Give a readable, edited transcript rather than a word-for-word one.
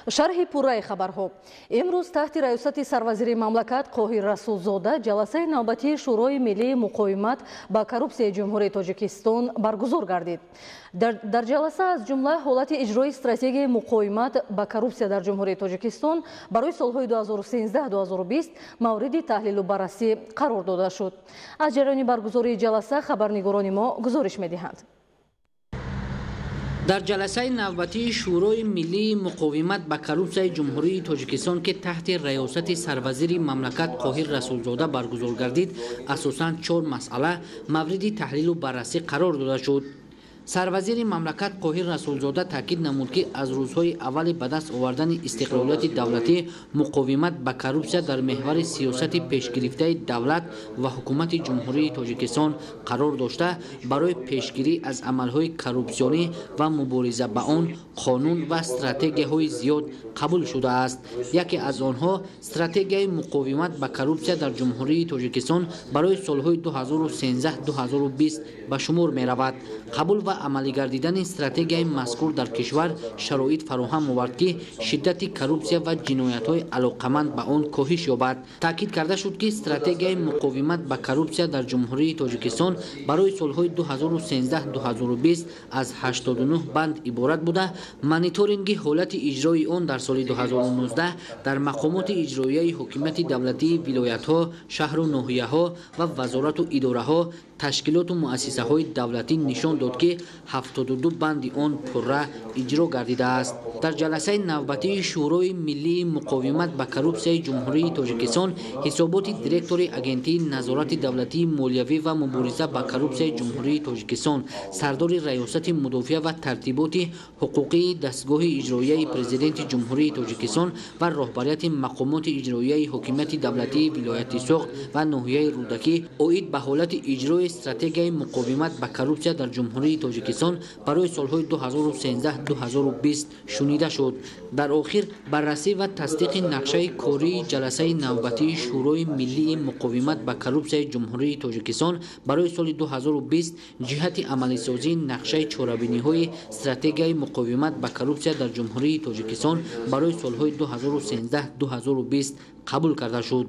Шарҳи пурраи хабарҳо. Имрӯз таҳти раёсати сарвазири мамлакат Қоҳир Расулзода ҷаласаи навбатии Шӯрои миллии муқовимат ба коррупсияи Ҷумҳурии Тоҷикистон баргузор гардид. Дар ҷаласа аз ҷумла ҳолати иҷрои стратегияи муқовимат ба коррупсия дар Ҷумҳурии Тоҷикистон барои солҳои 2013-2020 мавриди таҳлилу баррасӣ қарор дода шуд. Аз ҷараёни баргузории ҷаласа хабарнигорони мо гузориш медиҳанд. Дар ҷаласаи навбатии Шӯрои миллии муқовимат ба коррупсияи Ҷумҳурии Тоҷикистон, ки таҳти раёсати сарвазири мамлакат Қоҳир Расулзода баргузор гардид, асосан чор масъала мавриди таҳлилу баррасӣ қарор дода шуд. Сарвазири мамлакат Қоҳир Расулзода таъкид намуд, ки аз рӯзҳои аввали ба даст овардани истиқлолияти давлатӣ муқовимат ба коррупсия дар меҳвари сиёсати пешгирифтаи давлат ва ҳукумати Ҷумҳурии Тоҷикистон қарор дошта, барои пешгирӣ аз амалҳои коррупсионӣ ва мубориза ба он қонун ва стратегияҳои зиёд қабул шудааст. Яке аз онҳо стратегияи муқовимат ба коррупсия дар Ҷумҳурии Тоҷикистон барои солҳои 2013-2020 ба шумор меравад. Қабул ва амалигардидани стратегияи мазкур дар кишвар шароит фароҳам овард, ки шиддати коррупсия ва ҷиноятҳои алоқаманд ба он коҳиш ёбад. Таъкид карда шуд, ки стратегияи муқовимат ба коррупсия дар Ҷумҳурии Тоҷикистон барои солҳои 2013-2020 аз 89 банд иборат буда, мониторинги ҳолати иҷрои он дар соли 2019 дар мақомоти иҷроияи ҳокимияти давлатии вилоятҳо, шаҳру ноҳияҳо ва вазорату идораҳо, ташкилоту муассисаҳои давлатӣ нишон дод, ки 72 банди он пурра иҷро гардидааст. Дар ҷаласаи навбатии Шӯрои миллии муқовимат ба коррупсияи Ҷумҳурии Тоҷикистон ҳисоботи директори Агентии назорати давлатии молиявӣ ва мубориза ба коррупсияи Ҷумҳурии Тоҷикистон, сардори Раёсати мудофиа ва тартиботи ҳуқуқии дастгоҳи иҷроияи Президенти Ҷумҳурии Тоҷикистон ва роҳбарияти мақомоти иҷроияи ҳокимияти давлатии вилояти Суғд ва ноҳияи Рӯдакӣ оид ба ҳолати иҷрои стратегияи муқовимат ба коррупсия дар Ҷумҳурии Тоҷикистон барои солҳои 2013-2020 шунида шуд. Дар охир баррасӣ ва тасдиқи нақшаи кории ҷаласаи навбатии Шӯрои миллии муқовимат ба коррупсияи Ҷумҳурии Тоҷикистон барои соли 2020 ҷиҳати амалисозии нақшаи чорабиниҳои стратегияи муқовимат ба коррупсия дар Ҷумҳурии Тоҷикистон барои солҳои 2013-2020 қабул карда шуд.